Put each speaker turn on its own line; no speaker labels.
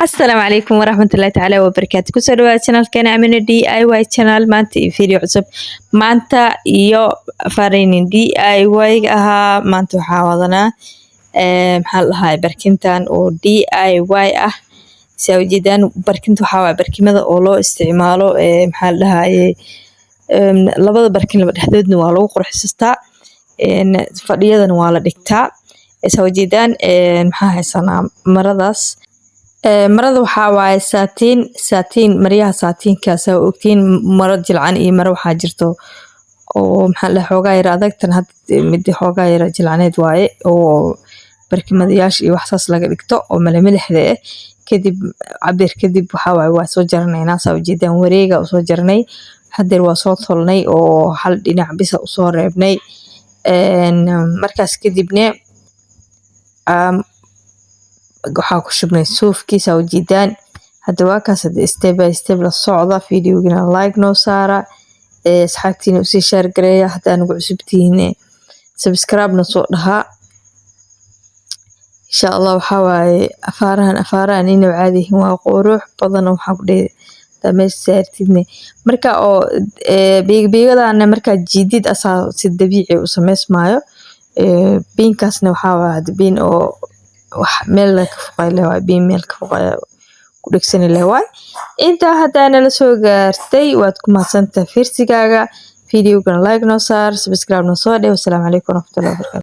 Asalaamu calaykum waraxmatullaahi tacaala wabarakaatu. Kusoo dhawaada channelkeena Amina DIY channel. Maanta iyo video cusub, maanta iyo faraynin DIY ga ahaa. Maanta waxaa wadanaa maxaa la dhahay, barkintan oo DIY ah. Saa ujeedaan, barkinta waxaa waaye barkimada oo loo isticmaalo maxaa la dhahaye, labada barkin laba dhexdoodna waa lagu qurxistaa, fadhiyadana waa la dhigtaa. Saa ujeedaan, maxaa haysanaa? Maradaas. Marada waxaa waaye saatiin, saatiin, maryaha saatiinka. Saa ogtiin, maro jilcan iyo maro waxaa jirto oo maxaa la dhahay, xoogaa yar adag. Tan hadda mid xoogaa yar jilcaneed waaye oo barkimadayaasha iyo wax saas laga dhigto oo milimilixda ah. Kadib cabir kadib waxaa waaye waa soo jaranaynaa. Saa ujeedaan, wareega usoo jarnay. Hadeer waa soo tolnay oo hal dhinac bisa usoo reebnay. Markaas kadibne waxaa ku shubnay suufkii. Saa ujeedaan, hadda waa kaas. Hada step by step la socda videogina, like noo saara, asxaabtiina usii share gareeya. Haddaa nagu cusubtihiin, subscribe na soo dhahaa, insha Allah. Waxaa waaye afaarahan, afaarahan inuu caadi yihiin, waa qurux badan oo waxaan ku dhihi hadaa meesha saartidne marka oo biigabiigadana markaa jiidid, asaa si dabiici u sameysmaayo. Biinkaasna waxaa waaye hada biin oo wax meel ka fuqay leh waay, biin meel ka fuqay ku dhegsani leh waay. Intaa haddaa nala soo gaartay, waad ku mahadsantahay fiirsigaaga. Videogana like noo saar, subscribe noo soo dheh. Wasalaamu calaykum waraxmatullahi wabarakatu.